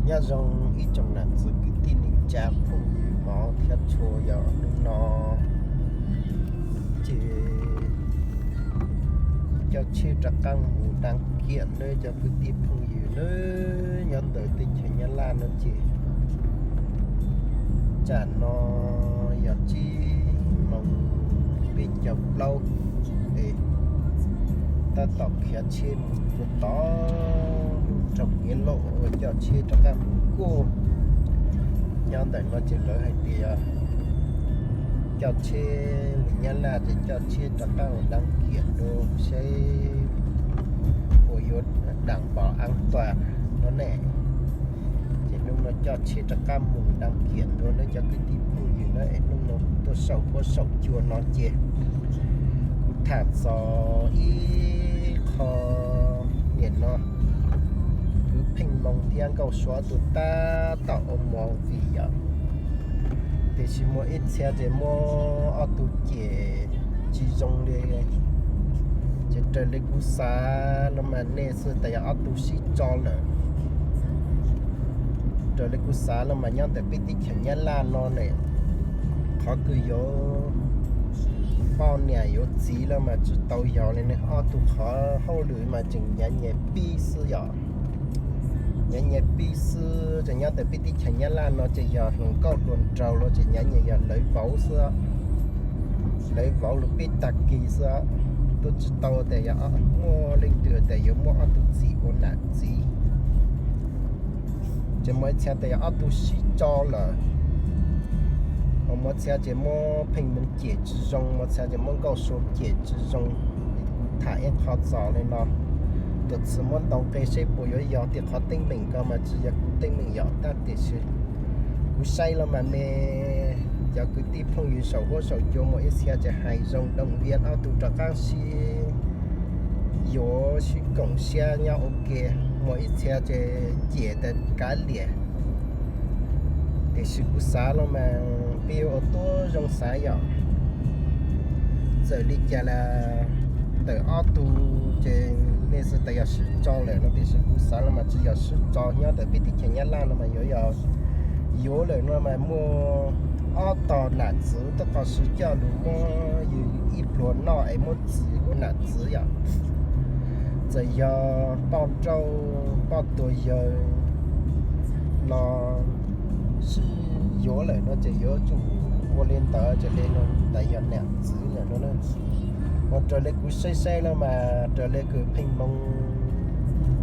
Nyob zoo ib tsoom nam txiv kwv tij neej tsa phooj ywg mov thiab tshua, yog hnub no ces coj tsheb rov qab mus daj kiam nawb cov kwv tij phooj ywg nawb. Nyob ntawm teb chaws Nyab Laj no ces tsam no yog tsib moos peb caug plaub es tab tom khiav tsheb mus rau tom lub nroog Nyiav Lauj uas coj tsheb rov qab mus kuaj. Nyob ntawm no ces lawv hais tias coj tsheb mus Nyab Laj ces coj tsheb rov qab mus daj kiam dua seb puas yuav dam npos av tuaj no ne. Ces hnub no coj tsheb rov qab mus daj kiam dua nawb cov kwv tij phooj ywg na, es hnub no kuv tuaj saum huab saum cua no ces kuv tham txog ib qho niam no, kwv Pheej Moo thiab Nkauj Suav tus tab tom ua movie yom. Tiam sis muaj ib txhia ces muab ob tug cem tsis zoo li, ces raws li kuv xav los mas nej xwb tas yog ob tug sib tso lawm. Raws li kuv xav los mas nyob ntawm peb teb chaws Nyab Laj no ne, qhov kws yuav poj niam yuav txiv los mas tsis tau yog li ne, ob tug qhov hauj lwm mas tseem nyav nyem pib xwb yom. Nyav nyem pib xwb, ces nyob ntawm peb teb chaws Nyab Laj no ces yog hluas nkauj hluas nraug los ces nyav nyem yog lawv vauv xwb, lawv vauv los peb tag kis xwb. Twb tsis tau tias yog muaj leej twg tias yuav muab ob tug txim ua nam txiv. Ces muaj ib txhia tias yog ob tug sib tso lawm, ho muaj txhia ces muab Pheej Moo cem tsis zoo, muaj txhia ces muab Nkauj Suav cem tsis zoo. Kuv tham ib qho txog li no, tus txwv muab ntaus nqe seb puas yuav yog tias qhov teeb meem ko mas tsis yog kuv teeb meem yom, tab tiam sis kuv saib los mas me, cov kwv tij phooj ywg saum huab saum cua muaj ib txhia ces hais zoo doo vias ob tug rov qab sib yuav sib koom siab nyob ua ke, muaj ib txhia ces cem tas kav liam. Tiam sis kuv xav los mas peb ua tib zoo xav yom. Txawm li cas los ntawm ob tug ces nej xwb tas yog sib tso lawm no, tiam sis kuv xav los mas tsis yog sib tso nyob ntawm peb teb chaws Nyab Laj no mas yuav yog yuav lawm no mas muaj ob tog nam txwv tuaj qhov sib coj lug muab yus ib pluag noj es muab txim ua nam txwv yom. Txawm yog poj nrauj poj tuag yawg los sib yuav lawm no ces yuav tsum ua li ntawd ces li no tas yog nam txwv lawm no. Ua raws li kuv saib saib los mas raws li kws Pheej Moo,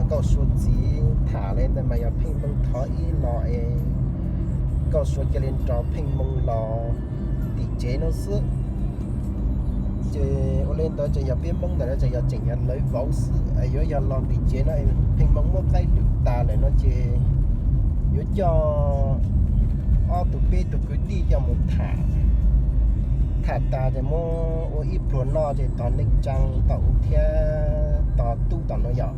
Nkauj Suav txiv tham li ntawd mas yog Pheej Moo thov ib los es Nkauj Suav cia li nrog Pheej Moo los tim tsev no xwb. Ces ua li ntawd ces yog peb Hmoob ntawm no ces yog tseem yog lawv vauv xwb, yuav yog los tim tsev no Pheej Moo muab qaib lwm tas lawm no ces yuav coj ob tug peb tug kwv tij coj mus tham. Tham tas ces muab ua ib pluag noj ces tog neej tsaa tom u thiab tog tub tom no yom.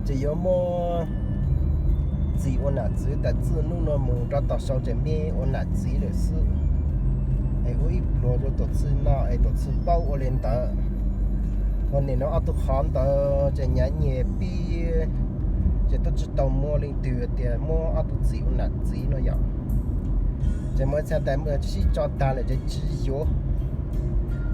Ces yuav muab txim ua nam txwv tas txij hnub no mus rov tom sau ces meb ua nam txiv lawm xwb. Es ua ib pluag rau tom txij no es tom txij paub ua li ntawd. Ho nim no ob tug qhov ntawd ces nyav nyem pib, ces twb tsis tau muaj leej twg tias muab ob tug txim ua nam txiv no yom. Ces muaj ib txhia tas sib tso tag lawm ces tsis yuav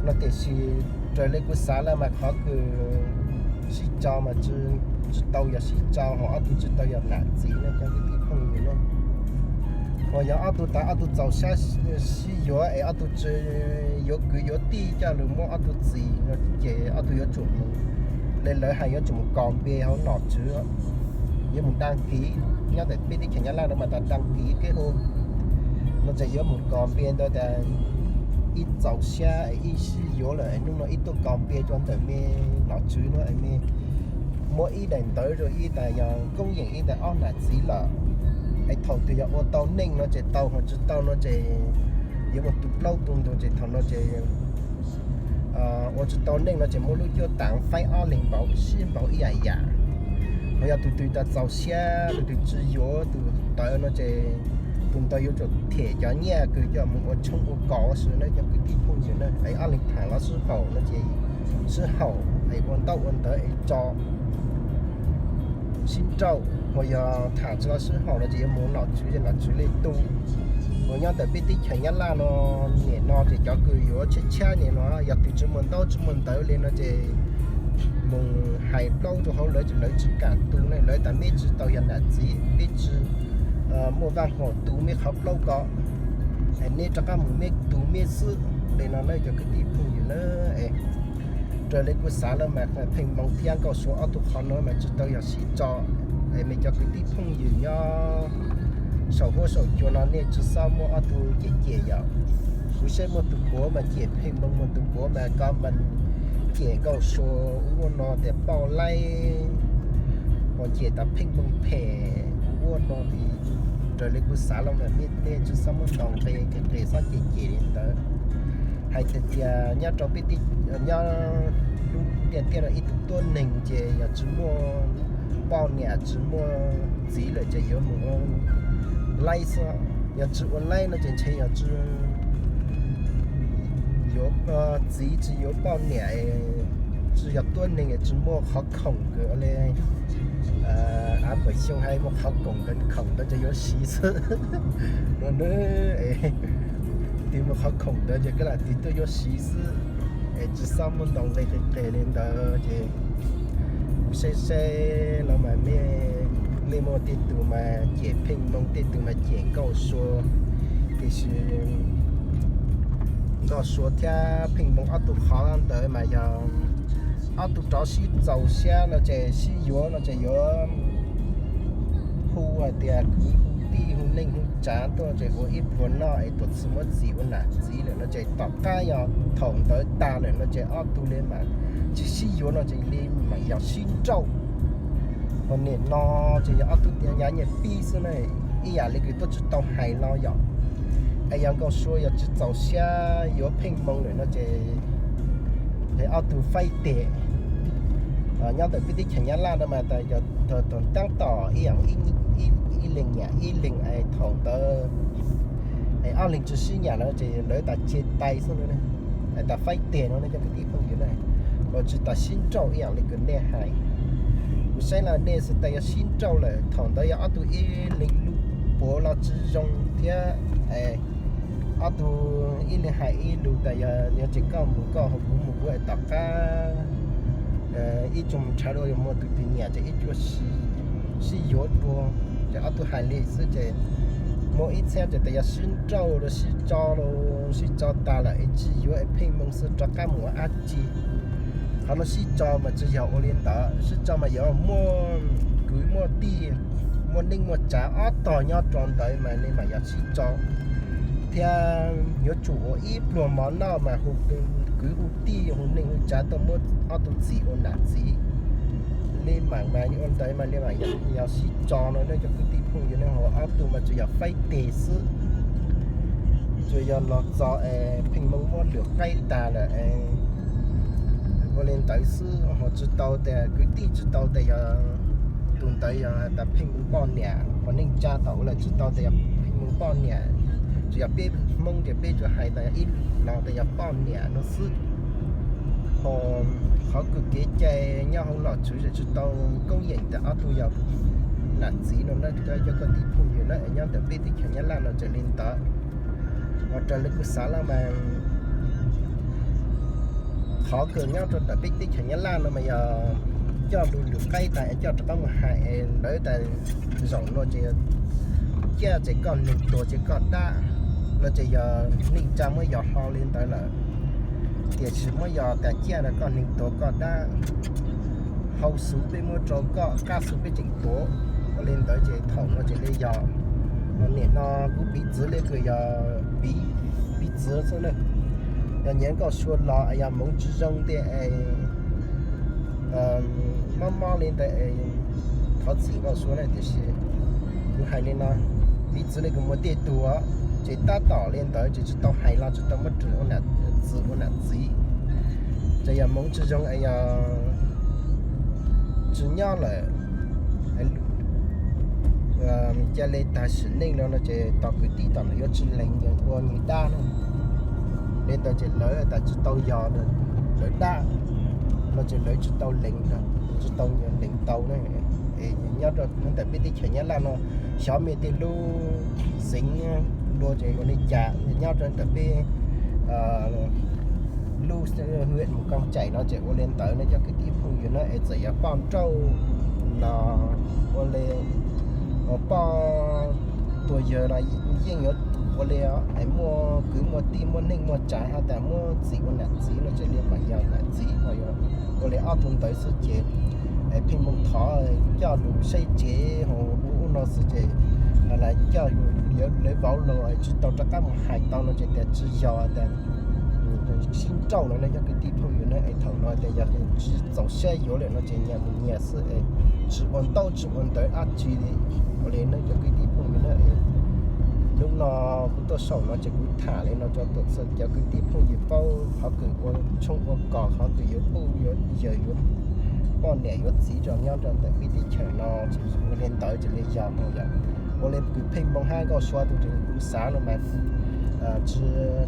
no, tiam sis raws li kuv xav lawm mas qhov kws sib tso mas tsis tau yog sib tso ho ob tug tsis tau yog nam txiv no cov kwv tij phooj ywg na. Ho yog ob tug tas ob tug txaus siab sib yuav es ob tug tsis yuav kwv yuav tij coj lug muab ob tug txim no ces ob tug yuav tsum mus, li lawv hais yuav tsum mus kos npe hauv nom tswv, yuav mus daj kiv nyob ntawm peb teb chaws Nyab Laj no mas tas daj kiv kev hu no ces yuav mus kos npe ntawd tas ib txaus siab es ib sib yuav lawm es hnub no ib tuaj kos npe rau ntawm me nom tswv no es me muab ib daim ntawv rau ib tas yog koob yeem ib tas ob nam txiv lawm. Es thaum twg yog ua tau neej no ces tau, ho tsis tau no ces yuav mus tu plaub tu ntug ces thaum no ces ua tsis tau neej no ces muab lub cuab taag faib ob leeg npaum sib npaum ib yam yam. Ho yog tus twg tas txaus siab tus twg tsis yuav tus ntawd no ces tus ntawd yuav tsum them cov nyiaj kws coj mus ua tshoob ua kos xwb na cov kwv tij phooj ywg na. Es ob leeg tham los sib haum no ces sib haum es ua ntaub ua ntawv es tso sib nrauj, ho yog tham tsis tau sib haum no ces yuav mus nom tswv ces nom tswv li tu. Uas nyob ntawm peb teb chaws Nyab Laj no, nim no ces cov kws yuav tshiab tshiab nim no yog tus tsis muaj ntaub tsis muaj ntawv li no ces mus hais plaub rau hauv lawv ces lawv tsis kam tu ne, lawv tas meb tsis tau yog nam txiv, meb tsis muaj vaj huam tu meb qhov plaub ko, neb rov qab mus meb tu meb xwb li no na cov kwv tij phooj ywg na. Raws li kuv xav lawm mas Pheej Hmoo thiab Nkauj Sua ob tug qhov no mas tsis tau yog sib tso. Es mej cov kwv tij phooj ywg nyob saum huab saum cua no nej tsis txhob muab ob tug cem cem yom. Kuv saib muaj tus puav mas cem Pheej Hmoo, muaj tus puav mas koj mas cem Nkauj Sua ua no tias poj laib, ho cem tas Pheej Hmoo phem ua no li. Raws li kuv xav lawm mas nej tsis txhob muab ntaus nqi nqi txhob cem cem li ntawd. Hais tias tias nyob rau peb teb, nyob lub ntiaj teb no ib tug tuab neeg ces yog tsis muaj poj niam tsis muaj txiv lawm ces yuav mus ua laib xwb. Yog tsis ua laib no ces ntshe yog tsis yuav txiv tsis yuav poj niam, tsis yog tuab neeg tsis muaj qhov khoom kws li av pam xyoo hais muaj qhov khoom ntawd, khoom ntawd ces yuav siv xwb no na. Tus muaj qhov khoom ntawd ces koj lam tig tuaj yuav siv xwb. Es tsis txhob muab ntaus nqi qis qis li ntawd ces kuv saib saib los mas mej, mej muaj tej tus mas cem Pheej Hmoo, tej tus mas cem Nkauj Sua. Tiam sis Nkauj Sua thiab Pheej Hmoo ob tug qhov ntawd mas yog ob tug rov sib txaus siab no ces sib yuav no ces yuav hu hais tias kwv hu tij hu neej hu tsav tuaj ces ua ib pluag noj es tuam txis muab txiv ua nam txiv lawm no ces tom qab yog thaum ntawd tas lawm no ces ob tug li mas tsis sib yuav no ces li mas yog sib nrauj. Ho nim no ces yog ob tug tias nyav nyiaj pib xwb na, ib yam li kws tuaj tsis tau hais los yom. Es yog Nkauj Sua yog tsis txaus siab yuav Pheej Hmoo lawm no ces ob tug faib teg. Nyob ntawm peb teb chaws Nyab Laj no mas tas yog tab tom ib yam ib leeg nyiam ib leeg es thaum ntawd es ob leeg tsis sib nyiam no ces lawv tas chia tay xwb no, es tas faib teg no ne cov kwv tij phooj ywg na, los tsis tas sib nrauj ib yam li kws nej hais. Kuv saib los nej xav tas yog sib nrauj lawm, thaum ntawd yog ob tug ib leeg lub puav los tsis zoo thiab. Ob tug ib leeg hais ib lus tas yog, yog ces koj mus koj, ho kuv mus kuv, es tom qab ib tsoom ntshav dua yog muaj tus twg nyiam ces ib tsoom sib yuav dua. Ces ob tug hais li xwb ces muaj ib txhiab ces tas yog sib nrauj los sib tso los sib tso tas lawm es tsis yuav es Pheej Hmoo xwb rov qab mus ua dab tsi. Qhov no sib tso mas tsis yog ua li ntawd, sib tso mas yuav muaj kwv muaj tij, muaj neej muaj tsav ob tog nyob rau ntawd mas li mas yog sib tso. Thiab yuav tsum ua ib pluag mov noj mas hu kwv hu tij hu neej hu tsav tuaj muab ob tug txiv ua nam txiv. Li mas mas ua ntawd mas li mas yog sib tso no ne cov kwv tij phooj ywg ne, ho ob tug mas tsuas yog faib teg xwb. Tsuas yog los txog es Pheej Hmoo muab lwm qaib tas lawm es ua li ntawd xwb, ho tsis tau tas kwv tij tsis tau tas yog tus ntawd yog tas Pheej Hmoo poj niam, ho neej tsa tom ua lawm tsis tau tas yog Pheej Hmoo poj niam. Tsuas yog peb Hmoob ces peb tsuas hais tas yog ib los tas yog poj niam no xwb. Ho qhov kws kev cai nyob hauv nom tswv tsis tau koob yeem tas ob tug yog nam txiv no na. Cov kwv tij phooj ywg na, nyob ntawm peb teb chaws Nyab Laj no ces li ntawd. Ho raws li kuv xav los mas qhov kws nyob rau ntawm peb teb chaws Nyab Laj no mas yog coj lwm qaib tas es coj rov qab mus hais es lawv tas zaum no ces ciaj ces koj neeg tuag ces koj dab, no ces yog neej tsa muab yos hlo li ntawd lawm. Tiam sis muab yos tas ciaj no koj neeg tuag koj dab, hau xub peb muab rau koj, qab xub peb tseem tuav. Ua li ntawd ces thaum no ces li yog, nim no kuv piv txwv li kws yog piv txwv xwb na. Yog nyiam Nkauj Sua los yog hmoov tsis zoo tiag es mob mob li ntawd, thov txim Nkauj Sua na. Tiam sis kuv hais li no, piv txwv li kws muaj tej tug ces tab tom li ntawd ces tsis tau hais los tsis tau muab rwm ua nam txiv. Ces yog hmoov tsis zoo es yog tsis nyob lawm, ca le tag sim neej no no ces tos kwv tij tom no yuav tsis lees ua nws dab na. Li ntawd ces lawv tas tsis tau yog lawv dab no ces lawv tsis tau lees, tsis tau lees tau na. Nyob rau ntawm peb teb chaws Nyab Laj no, xyov mej tej lub xeev dua ces ua li cas, nyob rau ntawm peb lub huyện Mù Cang Chải no ces ua li ntawd no cov kwv tij phooj ywg na, es txawm yog poj nrauj los ua li poj tuag yawg los yeej yuav ua li, es muaj kwv muaj tij muaj neej muaj tsav has tas muab txim ua nam txiv no ces li mam yog nam txiv ho yog ua li ob tug ntawd xwb ces pheej moo thov coj lus saib tsev ho ub no xwb ces coj lawv vauv los tsis tau rov qab mus hais tau no ces tias tsis yog tas sib nrauj lawm no cov kwv tij phooj ywg na, es thaum no tias yog tsis txaus siab yuav lawm no ces nyias mus nyias xwb es tsis ua ntaub tsis ua ntawv dab tsi li. Ua li no cov kwv tij phooj ywg na, hnub no kuv tuaj saum no ces kuv tham li no rau tuam txhua cov kwv tij phooj ywg paub qhov kws ua tshoob ua kos, qhov kws yuav puj yuav yawg yuav poj niam yuav txiv rau nyob rau ntawm peb teb chaws no ces ua li ntawd ces li yog no yom. Ua li kws pheej moo hab Nkauj Sua tus kuv xav los mas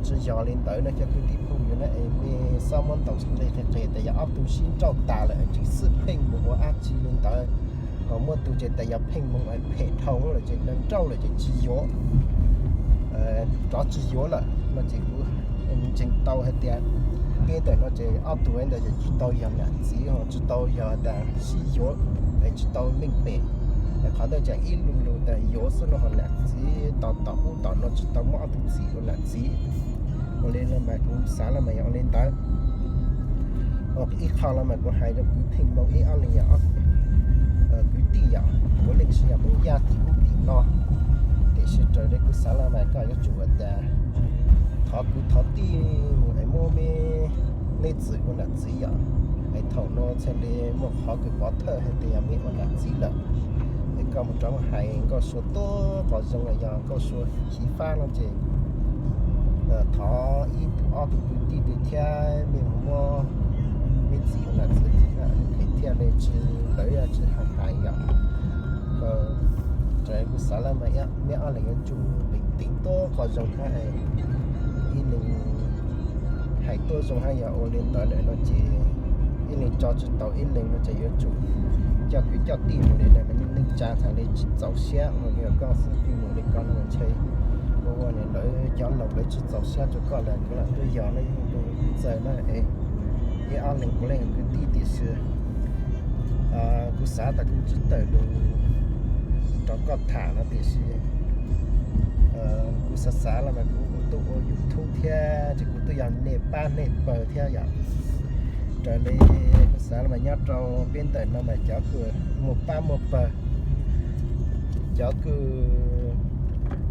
tsis yog li ntawd no cov kwv tij phooj ywg na, es mej xob muab ntaus qe qe tas yog ob tug sib nrauj tas lawm tseem xwb pheej mus ua dab tsi li ntawd. Ho muaj tus ces tas yog pheej moo phem dhau lawm ces nrauj lawm ces tsis yuav, rov tsis yuav lawm no ces kuv ntseeg tau hais tias peb ntawm no ces ob tug ntawd ces tsis tau yog nam txiv ho tsis tau yog tas sib yuav, tsis tau meej pem. Qhov ntawd ces ib lus lus tas yuav xwb no ho nam txiv tos tom ub tom no tsis tau muab ob tug txim ua nam txiv. Ua li no mas kuv xav los mas yog ua li ntawd. Ib qho los mas kuv hais rau kwv pheej moo ib ob leeg yog kwv tij yom, kuv leej twg yog Hmoob Yaj tim ub tim no, tiam sis raws li kuv xav los mas koj yuav tsum ua tas thov kwv thov tij mus es muab meb txim ua nam txiv yom. Es thaum no txhaj li muaj qhov kws pov thawj hais tias yog meb ua nam txiv lawm. Es koj mus rov mus hais Nkauj Sua tuab qhov zoo los yog Nkauj Sua xyiv fab no ces thov ib tug ob tug kwv tij twg thiab mej mus muab meb txim ua nam txiv thiaj li tsis lawv tsis hais hais yom. Raws kuv xav los mas meb ob leeg yuav tsum peem teev tuab qhov zoo hab ib leeg hais tuab zoo hab yog ua li ntawd lawm no ces ib leeg tso tsis tau ib leeg no ces yuav tsum coj kwv coj tij mus li lawm, neej tsa txhaj li tsis txaus siab ua li koj xwb pheej mus li koj no ntshe ua ua lawv cov laus lawv tsis txaus siab rau koj lawm koj lam tuaj yog na, txawm na es ib ob leeg puav leej kwv tij tiam sis kuv xav tas kuv tsis tawm lus rau koj tham no tiam sis kuv xav xav los mas kuv tuaj ua YouTube thiab ces kuv tuaj yog nej pab nej pawg thiab yom. Raws li kuv xav los mas nyob rau peb ntawm no mas cov kws muaj pab muaj pawg, cov kws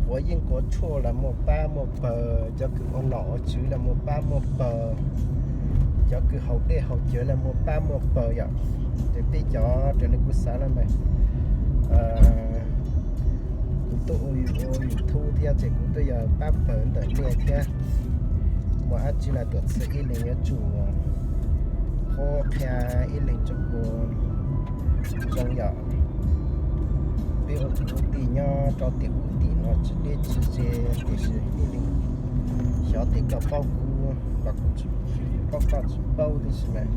quav yeeb quav tshuaj los muaj pab muaj pawg, cov kws ua nom ua tswv los muaj pab muaj pawg, cov kws haus dej haus cawv los muaj pab muaj pawg yom. Ces peb cov raws li kuv xav los mas kuv tuaj ua YouTube thiab ces kuv tuaj yog pab pawg ntawm nej thiab. Muaj dab tsi los tuam txhua ib leeg yuav tsum qhuab qhia ib leeg tso kuv zoo yom. Peb ua kwv ua tij nyob rau tim ub tim no tsis deb tsis ze tiam sis ib leeg xyov tias koj paub kuv los kuv tsis paub koj tsis paub tiam sis mas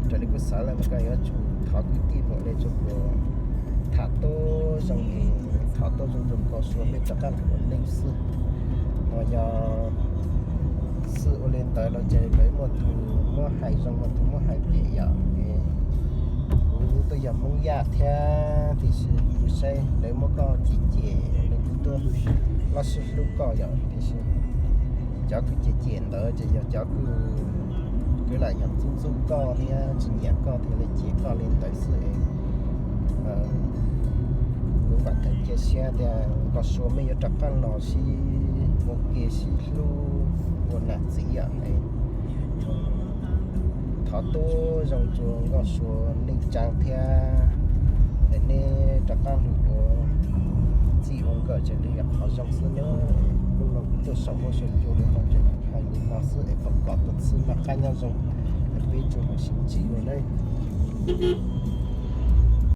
raws li kuv xav lawm mas koj yuav tsum thov kwv tij mus li rau kuv tham tuab zoo es thov tuab zoo rau Nkauj Sua mej rov qab los ua neej xwb. Ho yog xwb ua li ntawd los ces lawv muaj tus muab hais zoo muaj tus muab hais phem yom. Kuv twb yog Hmoob Yaj thiab tiam sis kuv saib lawv muab koj cem cem li kuv tuaj los sib hlub koj yom tiam sis cov kws cem cem ntawd ces yog cov kws kwv lam yog ntxub ntxub koj thiab tsis nyiam koj thiaj li cem koj li ntawd xwb es kuv vam thiab cia siab tias Nkauj Sua mej yuav rov qab los sib ua ke sib hlub ua nam txiv yom. Thov tuab zoo rau Nkauj Sua neej tsaa thiab es neb rov qab mus ua txij ua nkawm ces li yog qhov zoo xwb nawb. Hnub no kuv tuaj saum huab saum cua no ces hais li no xwb es foom kom tuaj txhij noj qab nyob zoo, peb tsuas mus sib ntsib dua nawb.